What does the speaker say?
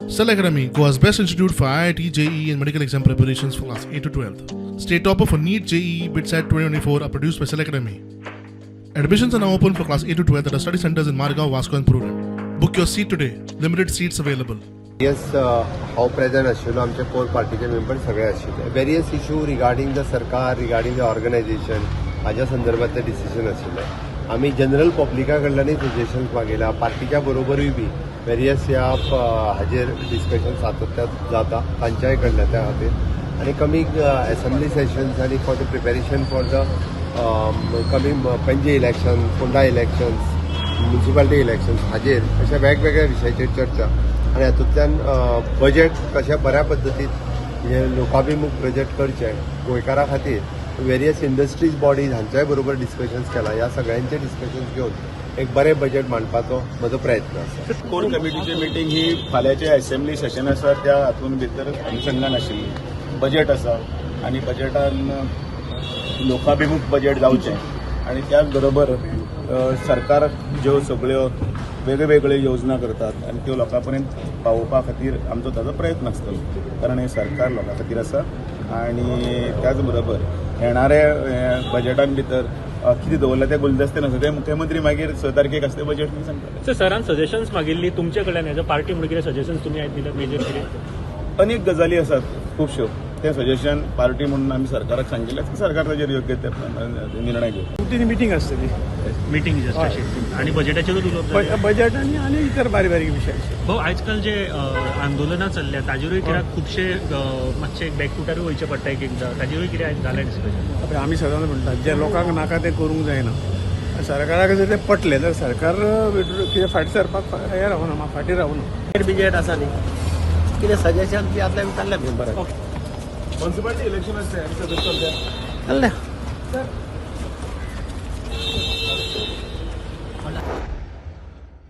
Cell Academy, Goa's best institute for IIT, JEE, and medical exam preparations for class 8 to 12. State topper for NEET, JEE, BITSAT 2024 are produced by Cell Academy. Admissions are now open for class 8 to 12 at our study centers in Margao, Vasco, and Prudent. Book your seat today. Limited seats available. Yes, हांव present आशिल्लो. आमचे कोर पार्टीचे member सगळे आशिल्ले. Various issue regarding the सरकार, regarding the organisation, हाज्या संदर्भातले decision आशिल्ले. आमी जनरल पब्लिका कडल्यानूय सजेशन्स मागयला. पार्टीच्या बरोबरूय बी वेरियस ह्या हाजेर डिस्कशन सातत्यात जाता तांच्याय कडल्यान. त्या खातीर आनी कमींग एसेंब्ली सेशन्स आनी for the preparation for the coming Panaji election, Ponda elections, municipality elections, हाजेर अशा वेगवेगळ्या विशयाचेर चर्चा आनी हातूंतल्यान बजेट कशें बऱ्या पद्दतीन हे लोकाभिमुख बजेट करचें गोंयकारां खातीर, वेरियस इंडस्ट्रीज बॉडीज हांच्याय बरोबर डिस्कशन्स केला. ह्या सगळ्यांचे डिस्कशन्स घेवन एक बरें बजेट मांडपाचो म्हजो प्रयत्न आसा. कोर कमिटीची मिटींग ही फाल्यांचे असेंब्ली सेशन आसा त्या हातून भितर अनुशंगान आशिल्ली. बजेट आसा आनी बजेटान लोकाभिमुख बजेट जावचें आनी त्याच बरोबर सरकार ज्यो सगळ्यो वेगळ्यो वेगळ्यो योजना करतात आनी त्यो लोकां पर्यंत पावोवपा खातीर आमचो ताजो प्रयत्न आसतलो, कारण हें सरकार लोकां खातीर आसा. आनी त्याच बरोबर येणारे बजेटान भितर कितें दवरलां तें गुलदस्ते आसा, तें मुख्यमंत्री मागीर 6 तारखेक आसता बजेट सांगतले. सर, सरान सजेशन्स मागिल्ली तुमचे कडल्यान, एज अ पार्टी म्हणून कितें सजेशन्स तुमी आयज दिले मेजर कितें? अनेक गजाली आसात खुबश्यो. तें सजेशन पार्टी म्हणून आमी सरकाराक सांगिल्लें, सरकार ताजेर योग्य ते निर्णय घेवं. ती मिटींग आसतली. मिटींग जस्ट अशी आणि बजेटाचेरूच उलोवप जालें? बजेट आनी आनी इतर बारीक बारीक विशयाचेर. भाऊ, आजकाल जे आंदोलनां चल्ल्या ताजेरूय कित्याक खुबशे मातशे बॅकफुटारूय वयचें पडटा एक एकदां, ताजेरूय कितें आयज जालें डिस्कशन? पळय, आमी सदांच म्हणटात, जे लोकांक नाका तें करूंक जायना. सरकाराक जर तें पटलें जाल्यार सरकार कितें फाटीं सरपाक हें रावना, फाटीं रावना. बिजेट आसा न्ही, कितें सजेशन बी आसल्यार विचारलें मेंबराक. म्युनिसिपालिटी इलेक्शन आसता आनी सगळें चल्ल्या. चल्लें.